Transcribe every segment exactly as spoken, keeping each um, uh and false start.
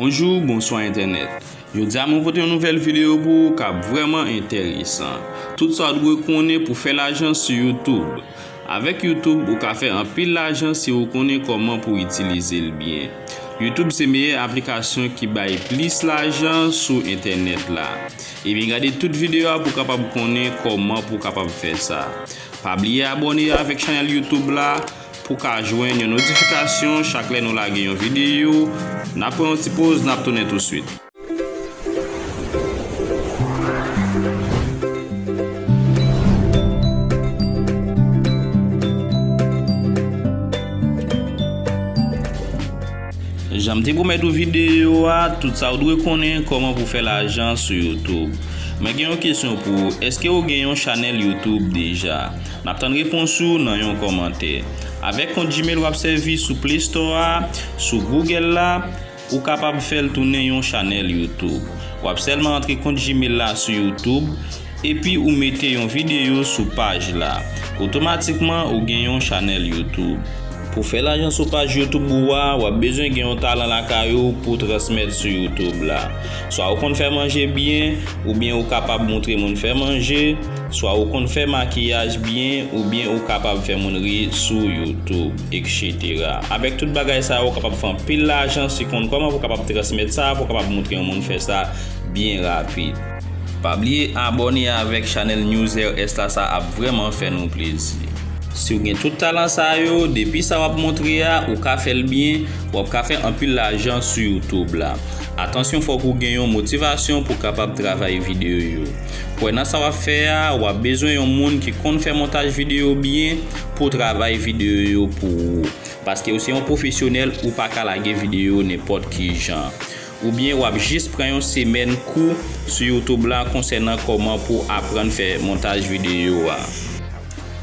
Bonjou, bonswa entènèt. Jodi a mwen pote yon nouvèl videyo pou ou k ap vrèman enteresan. Tout sa w dwe konnen pou fè lajan sou YouTube. Avèk YouTube, ou ka fè anpil lajan si ou konnen kòman pou itilize l byen. YouTube se meyè aplikasyon ki bay plis lajan sou entènèt la. Ebyen, gade tout videyo a pou w kapab konnen kòman pou w kapab fè sa. Pa bliye abòne avèk chanèl YouTube la pou w ka jwenn yon notifikasyon chak lè nou lage yon videyo. N ap pran yon ti poz, n ap tounen touswit. Jan m te pwomèt ou videyo a, tout sa w dwe konnen kòman pou fè lajan sou YouTube. Mwen gen yon kesyon pou ou. Èske w gen yon chanèl YouTube deja? N ap tann repons ou nan yon kòmantè. Avèk kont Gmail w ap sèvi sou Play Store a, sou Google la, ou kapab fè l tounen yon chanèl YouTube. W ap sèlman antre kont Gmail la sou YouTube, epi ou mete yon videyo sou paj la. Otomatikman, ou gen yon chanèl YouTube. Pou fè lajan sou paj YouTube ou a, w ap bezwen gen yon talan lakay ou pou transmèt sou YouTube la. Swa ou konn fè manje byen, oubyen ou kapab montre moun fè manje, swa ou konn fè makiyaj byen, oubyen ou kapab fè moun ri sou YouTube, etsetera. Avèk tout bagay sa yo, ou kapab fè anpil lajan si w konn kòman pou w kapab transmèt sa, pou w kapab montre yon moun fè sa byen rapid. Pa bliye abòne avèk chanèl News R S la, sa ap vrèman fè nou plezi. Si w gen tout talan sa yo, depi sa w ap montre a, ou ka fè l byen, w ap ka fè anpil lajan sou YouTube la. Atansyon, fòk ou gen yon motivasyon pou w kapab travay videyo yo. Kwè nan sa w ap fè a, w ap bezwen yon moun ki konn fè montaj videyo byen pou travay videyo yo pou ou. Paske ou se yon pwofesyonèl, ou pa ka lage videyo nenpòt ki jan. Oubyen w ap jis pran yon semèn kou sou YouTube la konsènan kòman pou aprann fè montaj videyo a.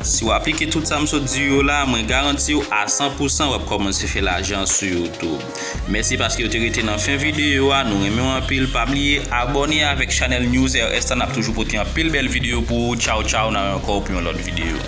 Si w aplike tout sa m sot di yo la, mwen garanti w a san pou san w ap kòmanse fè lajan sou YouTube. Mèsi paske w te rete nan fen videyo a, nou renmen w anpil. Pa bliye abòne avèk chanèl News R S la, n ap toujou pote anpil bèl videyo pou ou. Tchaw, tchaw, n a wè ankò pou yon lòt videyo.